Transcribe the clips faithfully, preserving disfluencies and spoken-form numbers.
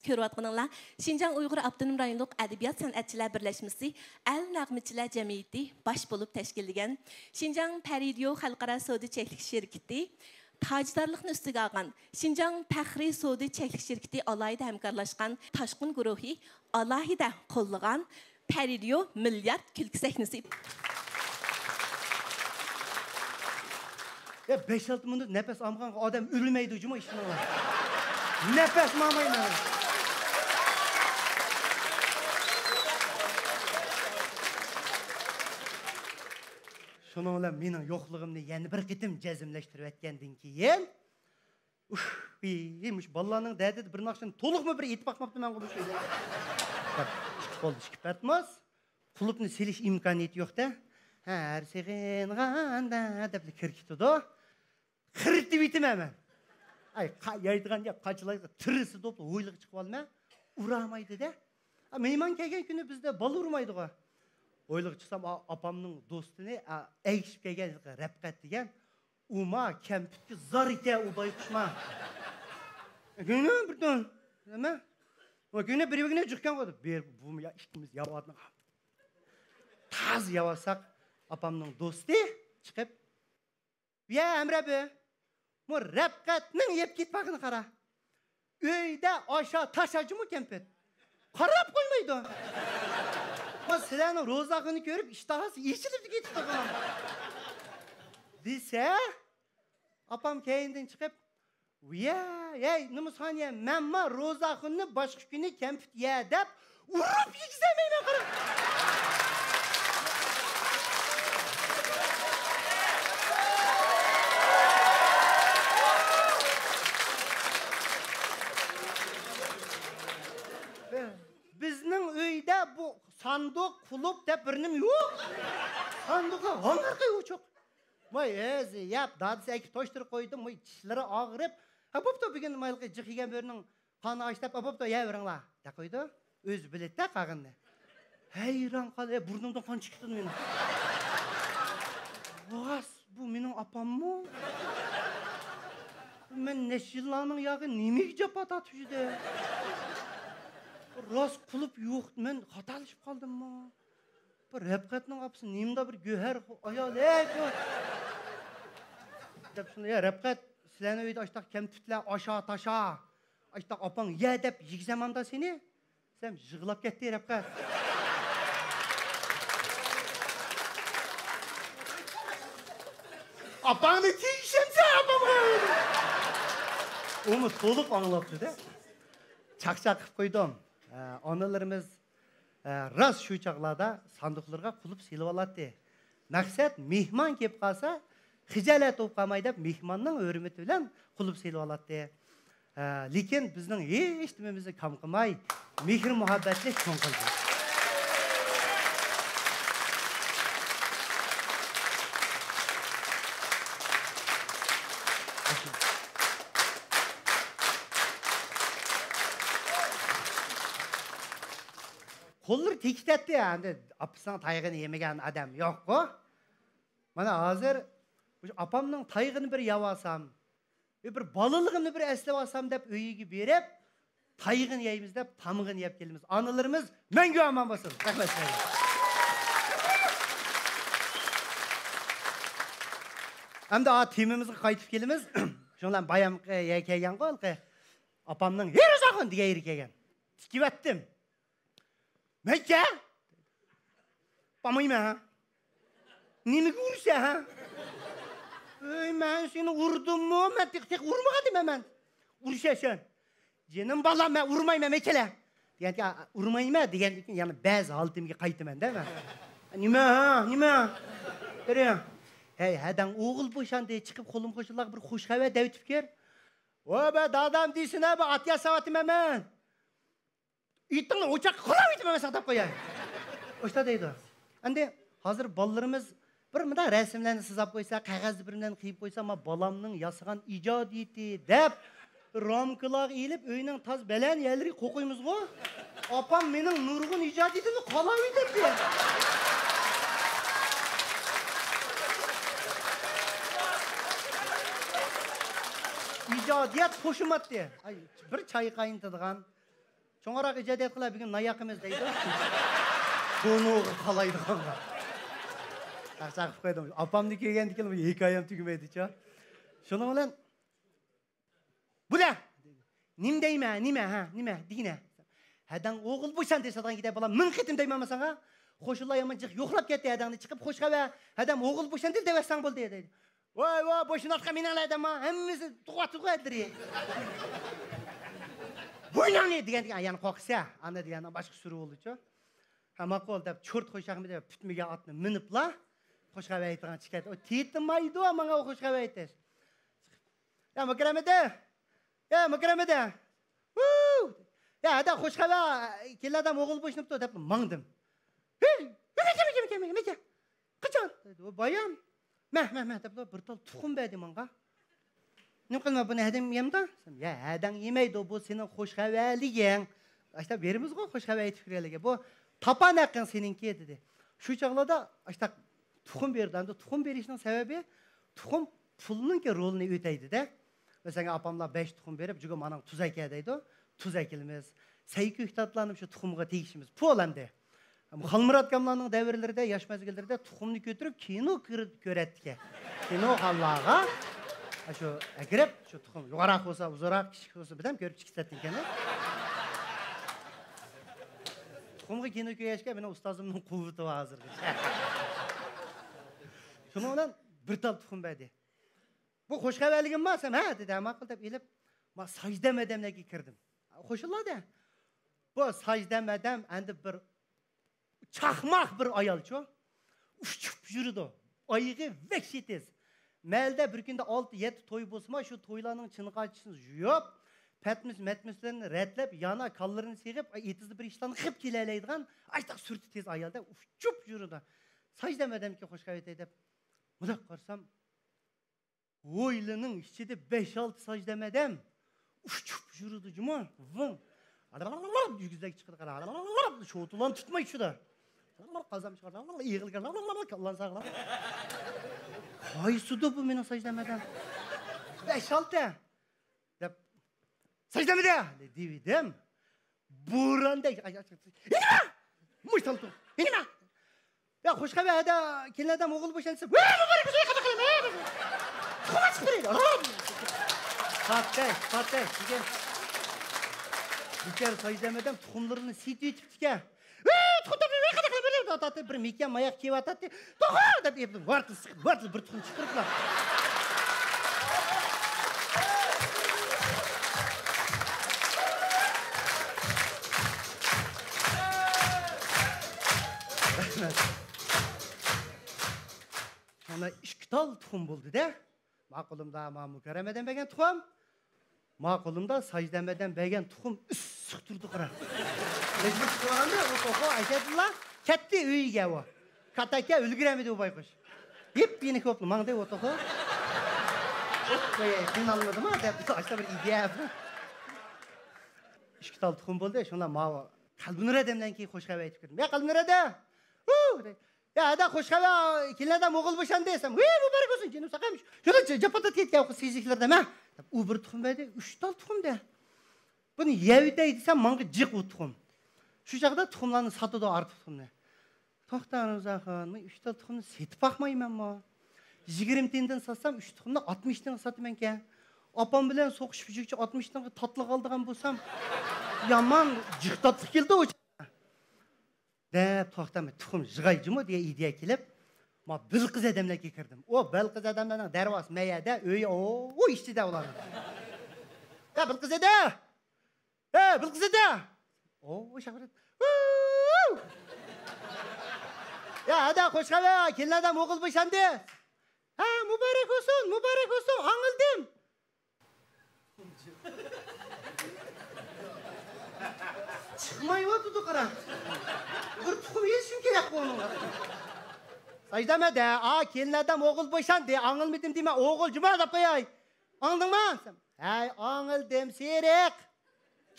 كۆرۈۋاتقىنىڭلار شىنجاڭ ئۇيغۇر ئاپتونوم رايونلۇق ئەدەبىيات سەنئەتچىلەر بىرلەشمىسى ئەل نەغمىچىلەر جەمئىيىتى باش بولۇپ تەشكىللىگەن، شىنجاڭ پەرىدىيو خەلقئارا سودا چەكلىك شىركىتى تاجدارلىقنى ئۈستىگە ئالغان، شىنجاڭ پەخرىي سودا چەكلىك شىركىتى ئالاھىدە ھەمكارلاشقان، تاشقۇن گۇرۇھى ئالاھىدە قوللىغان پەرىدىيو مىليارد كۈلكە سەھنىسى. يا، بەش-ئالتە مىنۇت نەپەس ئالمىغانغا ئادەم ئۆلمەيدۇ جۇمۇ، ئىشىنىڭلار. نەپەس ماڭمايمەن. شۇنىڭ بىلەن مېنىڭ يوقلۇغۇمنى يەنە بىر قېتىم جەزملەشتۈرۈۋەتكەندىن كېيىن، ئۇھ، ئى، مۇشۇ بالىلارنىڭ دەردىدە بىر ناخشىنى تولۇقمۇ بىر ئېيتىپ باقماپتىمەن بۇ ئىككى قولدا ئىككى پەتماس، قۇلۇپنى سېلىش ئىمكانىيىتى يوق-دە. ھە، ھەر سېغىنغاندا دەپ كىركىتىدۇ. قىرىتىۋېتىمەن مەن. ئاي، قا-، يايدىغان يا قاچىلايدىغان تىرىسى دوپلا ھويلىغا چىقىۋالىمەن. ئۇرامايدۇ-دە. ئا، مېھمان كەلگەن كۈنى بىزدە بالا ئۇرمايدىغۇ. ھويلىغا چىقسام، ئا-، ئاپامنىڭ دوستىنى، ئا، ئەگىشىپ كەلگەن رەپقەت دېگەن، ئۇما كەمپۈتكە زار ئىكەن ئۇ بايقۇشما. كۆڭلۈم بىر تون. نېمە؟ ئۇ كۆڭلۈم بىر بىرىنى جىقكەن قويدى. بىر بۇمۇ يا ئىككىمىز ياۋادىن. تازا ياۋاتساق، ئاپامنىڭ دوستى چىقىپ، يا ھەمرە بۇ، مۇ رەپقەتنىڭ يەپ كېتىپ بارغىنى قارا. ئۆيدە ئاشا تاشا جۇمۇ كەمپۈت. قاراپ قويمايدۇ. ما سىلەرنىڭ روزاخۇننى كۆرۈپ ئىشتىھاسى ئېچىلىپ كېتىپتۇ. دېسە، ئاپام كەينىدىن چىقىپ، ۋىيە، ھەي، نۇمۇسخان يە، مەنما روزاخۇننى باشقا كۈنى كەمپۈت يە دەپ ئۇرۇپ يېگۈزەلمەيمەن، قارا. بىزنىڭ ئۆيدە بۇ ساندۇق، قۇلۇپ دەپ بىر نېمە يوق. ساندۇقى ھاڭغىرقى ئوچۇق. ۋاي، ئۆزى يەپ، دادىسى ئەكىپ توشتۇرۇپ قويدى، ۋاي، چىشلىرى ئاغرىپ. ھە، بوپتۇ، بۈگۈن مايلىقى جىق يېگەن بۆرىنىڭ قانى ئاچ دەپ، ھە، بوپتۇ، يەۋېرىڭلار، دەپ قويدى. ئۆزى بىلىدىدە قالغىنىنى. ھەيران قال، ئە، بۇرنۇمدىن قان چىقىپ كېتىدۇ مېنىڭ. راست، بۇ مېنىڭ ئاپاممۇ؟ مەن نەچچە يىللارنىڭ ياغى نېمىگە جاپا تارتىپ يۈردۈم؟ راست قۇلۇپ يوق، مەن خاتالىشىپ قالدىممۇ؟ بۇ رەپقەتنىڭ ئاپىسى نېمىدا بىر گۆھەر ئايال، ھەي، بۇ. دەپ شۇنى، يا، رەپقەت، سىلەرنىڭ ئۆيدە ئاشتاق كەمپۈتلەر، ئاشا، تاشا، ئاشتاق ئاپاڭ يە دەپ يېگۈزەماندا سېنى. سەن يىغلاپ كەتتى رەپقەت. ئاپاڭنى تېگىشەمسەن ئاپامغا. ئۇمۇ تولۇق ئاڭلاپتۇ-دە. چاقچاق قىلىپ قويدۇم. ئە، ئانىلىرىمىز ئە، راست شۇ چاغلاردا ساندۇقلىرىغا قۇلۇپ سېلىۋالاتتى. مەقسەت، مېھمان كېلىپ قالسا، خىجالەت بولۇپ قالماي دەپ، مېھماننىڭ ھۆرمىتى بىلەن قۇلۇپ سېلىۋالاتتى. ئە، لېكىن بىزنىڭ ھېچنېمىمىزنى كام قىلماي، مېھىر-مۇھەببەتلىك چوڭ قىلدى. قوللىرى تېگىتەتتى، ئەمدى ئاپىسىنىڭ تايىقىنى يېمىگەن ئادەم يوققۇ. مانا ھازىر مۇشۇ ئاپامنىڭ تايىقىنى بىر يەۋالسام، بىر بالىلىقىمنى بىر ئەسلىۋالسام دەپ ئۆيىگە بېرىپ، تايىقىنى يەيمىز دەپ تامىقىنى يەپ كېلىمىز. ئانىلىرىمىز مەڭگۈ ئامان بولسۇن. رەھمەت سىلەرگە. ئەمدى ئا تېمىمىزغا قايتىپ كېلىمىز. شۇنىڭ بىلەن بايامقى يەرگە كەلگەنغۇ ھېلىقى ئاپامنىڭ ھېرى زاخۇن دېگەن يېرىگە كەلگەن. تىكىۋەتتىم. مەيكە! بارمايمەن ھە. نېمىگە ئۇرىسەن ھە؟ ئۆي، مەن سېنى ئۇردۇممۇ؟ مەن تېخى، تېخى ئۇرمىغانىمەن مەن. ئۇرۇشەسەن. جېنىم بالام، مەن ئۇرمايمەن، مەيكەلە. دېگەندىكىن، ئۇرمايمەن دېگەندىن كېيىن يەنە بەزى ھالىتىمگە قايتىمەن-دە مەن. نېمە ھە؟ نېمە؟ بېرىڭ. ھەي، ھەدەڭ ئوغۇل بوشاندى، چىقىپ قولۇم قوشنىلارغا بىر خوش خەۋەر دەۋېتىپ كىر. ۋە بە دادام دېسىنە، بە ئات ياساۋاتىمەن مەن. ئېتىڭنى ئوچاققا قولاۋېتىمەن ساقلاپ قوياي. ئوشتا دەيدۇ. ئەمدى ھازىر بالىلىرىمىز بىر مۇنداق رەسىملەرنى سىزاپ قويسا، قەغەزدە بىر نەرسىنى قىيىپ قويسا، ما بالامنىڭ ياسىغان ئىجادىيىتى دەپ رامكىلارغا ئېلىپ، ئۆينىڭ تاز بەلەن يەرلىرىگە قوقۇيمىزغۇ. ئاپام مېنىڭ نۇرغۇن ئىجادىيىتىمنى قالاۋېتەتتى. ئىجادىيەت قوشۇماتتى. ئاي، بىر چاي قاينىتىدىغان، چوڭراق ئىجادىيەت قىلار، بۈگۈن نان ياقىمىز دەيدۇ. بۇنىڭغا قالايدىغانغا. چاقچاق قىلىپ قويدۇم. ئاپامنى كۆرگەندىن كېيىن بۇ ھېكايەم تۈگىمەيدىچۇ. شۇنىڭ بىلەن، بۇلە! نېمە دەيمەن، نېمە، ھە، نېمە، دېگىنە. ھەدەڭ ئوغۇل بوشاندى دېسەدىغان گېدە بالام، مىڭ قېتىم دەيمەنمۇ ساڭا؟ قوشۇنلار يامان جىق يوقلاپ كەتتى، ھەدەڭنى چىقىپ خوش خەۋەر، ھەدەم ئوغۇل بوشاندى دەۋەتسەڭ بولدى، دەيدۇ. ۋاي، ۋاي، بوشىنىۋاتقان مېنىڭلار دەمما، ھەممىسى تۇغۇۋاتىدىغۇ ئەتلىرى. بوينۇڭنى دېگەندىكىن، يەنە قورقسا، ئانا دېگەندىن باشقا سۈرە بولدىچۇ. ھە، ماقۇل دەپ، چورت خوشاقمىدى دەپ، پۈتمىگەن ئاتنى مىنىپلا، خوش خەۋەر ئېيتىدىغان چىقىپ كەتتى. ئۇ تېتىمايدۇ ماڭا ئۇ خوش خەۋەر ئېيتىش. يا مۇكرەمىدى! يا مۇكرەمىدى! ۋۇ! يا، ھەدە خوش خەۋەر، كېلىن ئادەم ئوغۇل بوشىنىپتۇ دەپ ماڭدىم. ھېي! مەكە، مەكە، مەكە، مەكە، مەكە. قاچان؟ دېدى، ئۇ بايام. مەھ، مەھ، مەھ دەپ بىر تال تۇخۇم بەردى ماڭا. نېمە قىلىمەن بۇنى، ھەدەم يەمدۇ؟ يا، ھەدەڭ يېمەيدۇ، بۇ سېنىڭ خوش خەۋەرلىكىڭ. ئاشتا بېرىمىزغۇ خوش خەۋەر ئېيتىپ كىرگەنلىككە. بۇ تاپان ھەققىڭ سېنىڭكى، دېدى. شۇ چاغلاردا ئاشتا تۇخۇم بېرىدۇ. ئەمدى تۇخۇم بېرىشنىڭ سەۋەبى، تۇخۇم پۇلنىڭكى رولىنى ئۆتەيدۇ-دە. مەسىلەن، ئاپاملار بەش تۇخۇم بېرىپ، جۇگۇم ئاناڭ تۇز ئەكە دەيدۇ. تۇز ئەكېلىمىز. سەي كۆكتاتلارنى شۇ تۇخۇمغا تېگىشىمىز. پۇل ئەمدى. خالمۇرات ئاكاملارنىڭ دەۋرلىرىدە، ياش مەزگىللىرىدە تۇخۇمنى كۆتۈرۈپ كىنو كۆر-، كۆرەتتىكەن. كىنو ھاللارغا شۇ ئەكىرىپ، شۇ تۇخۇم يۇقىراق بولسا، ئۇزۇنراق، كىچىك بولسا، بىردەم كۆرۈپ چىقىپ كېتەتتىكەن. تۇخۇمغا كىنو كۆرگەچكە، مېنىڭ ئۇستازىمنىڭ قۇۋۋىتى بار ھازىرغىچە. شۇنىڭ بىلەن بىر تال تۇخۇم بەردى. بۇ خوش خەۋەرلىكىم بار دېسەم، ھە دېدى، ھە ماقۇل دەپ ئېلىپ، ما ساجدەم ئادەملەرگە كىردىم. قوشۇنلار-دە. بۇ ساجدەم ئادەم ئەندى بىر چاقماق بىر ئايالچۇ. ئۇچۇپ يۈرىدۇ. ئايىغى ۋەھشىي تېز. مەھەللىدە بىر كۈندە ئالتە، يەتتە توي بولسىمۇ، شۇ تويلارنىڭ چىنقاچىسىنى يۇيۇپ، پەتمىس، مەتمىسلىرىنى رەتلەپ، يانا كاللىرىنى سېغىپ، ئېتىزدا بىر ئىشلارنى قىلىپ كېلەلەيدىغان، ئاشتاق سۈرىتى تېز ئايال-دە، ئۇچۇپ يۈرىدۇ. ساجدەم ئادەمگە خوش خەۋەر ئېيتەي دەپ، مۇنداق قارىسام، ھويلىنىڭ ئىچىدە بەش-ئالتە ساجدەم ئادەم ئۇچۇپ يۈرىدۇ جۇمۇ. ۋىڭ. ئېگىزلەرگە چىقىدۇ، قارا. شوتىلارنى تۇتماي چۈشىدۇ. قازان چىقىرىدۇ، ئېغىلگە كاللانى ساغلام. قايسىدۇ بۇ مېنىڭ ساجدەم ئادەم؟ بەش-ئالتە دەپ، ساجدەم ئادەم دېۋىدىم. بوراندەك. نېمە؟ مۇشتالتۇ. نېمە؟ يا، خوش خەۋەر، ھەدە كېلىن ئادەم ئوغۇل بوشاندى دېسە، ۋە، مۇبارەك بولسۇن، قانداق قىلىمەن؟ تۇخۇم ئېچىپ بېرەي. پاتەي، پاتەي، دېگەن. بىچارە ساجدەم ئادەم تۇخۇملىرىنى سېتىۋېتىپتىكەن. ۋە، تۇخۇم تاپماي، ۋە، قانداق قىلىمەن؟ تاتى بىر مېكىيان ماياق كىيىۋاتاتتى. تۇخۇم دەپ ئېپىدىم. ۋارتىل سىقىپ، ۋارتىل بىر تۇخۇم چىقىرىپلا. رەھمەت. شۇڭا ئىككى تال تۇخۇم بولدى-دە. ما قولۇمدا ما مۇكەررەم ئادەم بەرگەن تۇخۇم. ما قولۇمدا ساجدەم ئادەم بەرگەن تۇخۇم ئىسسىق تۇرىدۇ، قارا. مەجبۇر چىقىۋالغاندا ئۇ توخۇ ئەشەدىلا كەتتى ئۆيىگە ئۇ. كاتەككە ئۈلگۈرەلمىدى ئۇ بايقۇش. يېپيېنىك بولۇپلا ماڭدى ئۇ توخۇ. قىينالمىدىما دەپ، ئاشتا بىر ئىگە. ئىككى تال تۇخۇم بولدى، شۇڭا ماۋۇ قەلبىنۇر ئادەملەرنىڭكى خوش خەۋەر ئېيتىپ كىردىم. يا قەلبىنۇر ئادەم! ھۇ! يا، ھەدە خوش خەۋەر، كېلىن ئادەم ئوغۇل بوشاندى دېسەم، ۋىي، مۇبارەك بولسۇن، جېنىم ساقايمىش. شۇنى جاپا تارتىپ كەتكەن سىزىكلەردە مە. دەپ، ئۇ بىر تۇخۇم بەردى، ئۈچ تال تۇخۇم دە. بۇنى يەۋېتەي دېسەم، ماڭا جىق ئۇ تۇخۇم. شۇ چاغدا تۇخۇملارنى ساتىدۇ، ئارتۇق تۇخۇمنى. توختا، رۇزاخان، مەن ئۈچ تال تۇخۇمنى سېتىپ باقمايمەنمۇ؟ يىگىرمە تىيىندىن ساتسام، ئۈچ تۇخۇمنى ئاتمىش تىيىنغا ساتىمەنكەن. ئاپام بىلەن سوقۇشۇپ، شۇ ئاتمىش تىيىنغا تاتلىق ئالىدىغان بولسام، يامان جىق تاتلىق كېلىدۇ ئۇ چاغدا. دەپ، توختاماي، تۇخۇم يىغاي جۇمۇ دېگەن ئىدىيە كېلىپ، ما بىلقىز ئادەملەرگە كىردىم. ئۇ بىلقىز ئادەملەرنىڭ دەرۋازىسى مەيەدە، ئۆيى، ئو، ئۇ ئىچىدە ئۇلارنىڭ. يا بىلقىز ئەدە! ئە، بىلقىز ئەدە! ئو، ئۇ شاغرىت. ۋۇ! يا ئەدە، خوش خەۋەر، كېلىن ئادەم ئوغۇل بوشاندى. ھە، مۇبارەك بولسۇن، مۇبارەك بولسۇن، ئاڭلىدىم. چىقمايۋاتىدۇ، قارا. بىر تۇخۇم يېيىشىم كېرەك بۇنىڭغا. ساجدام ئەدە، ئا، كېلىن ئادەم ئوغۇل بوشاندى، ئاڭلىمىدىم دېمە، ئوغۇل جۇما دەپ قوياي. ئاڭلىدىڭما؟ ھەي، ئاڭلىدىم، سېرىق.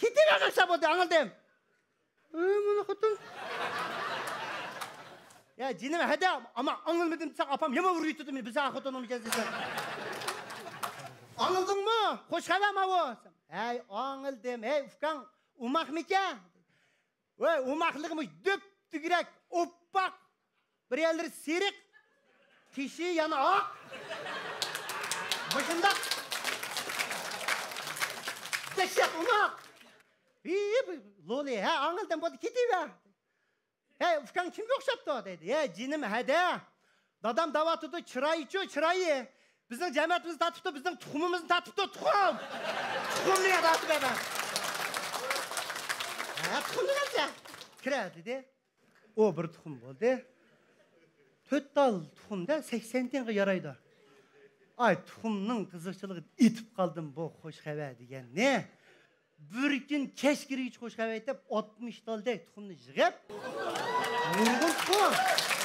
كېتىۋەرمەسە بولدى، ئاڭلىدىم. ئۆي، مانا خوتۇن. يا جېنىم، ھەدە، ئەمما ئاڭلىمىدىم دېسەڭ، ئاپام يامان ئۇرۇۋېتىدۇ مېنى، بىز خوتۇن ئالمىغان دېسەڭ. ئاڭلىدىڭمۇ؟ خوش خەۋەرمۇ بۇ؟ ھەي، ئاڭلىدىم. ھەي، ئۇكاڭ، ئۇ ئوماقمىكەن؟ ۋاي، ئوماقلىقى مۇشۇ دۈپدۈگرەك، ئوپپاق، بىر يەرلىرى سېرىق، تېشى يەنە ئاق. مۇشۇنداق دەھشەت ئوماق. ھى، بۇ لولى، ھە، ئاڭلىدىم، بولدى، كېتىۋەر. ھەي، ئۇكاڭ كىمگە ئوخشاپتۇ؟ دەيدۇ. ھەي، جېنىم، ھەدە. دادام دەۋاتىدۇ، چىرايىچۇ، چىرايى. بىزنىڭ جەمەتىمىزنى تارتىپتۇ، بىزنىڭ تۇخۇمىمىزنى تارتىپتۇ، تۇخۇم. تۇخۇمنى ياداتىپ بەرمە. ھە، تۇخۇمنى بەرسە. كىرە، دېدى. ئۇ بىر تۇخۇم بولدى. تۆت تال تۇخۇمدا سەكسەن تىيىنغا يارايدۇ. ئاي، تۇخۇمنىڭ قىزىقچىلىقىدا ئېتىپ قالدىم بۇ خوش خەۋەر دېگەننى. بىر كۈن كەچ كىرگۈچە خوش خەۋەر ئېيتىپ، ئاتمىش تالدەك تۇخۇمنى يىغىپ، نۇرغۇن تۇخۇم.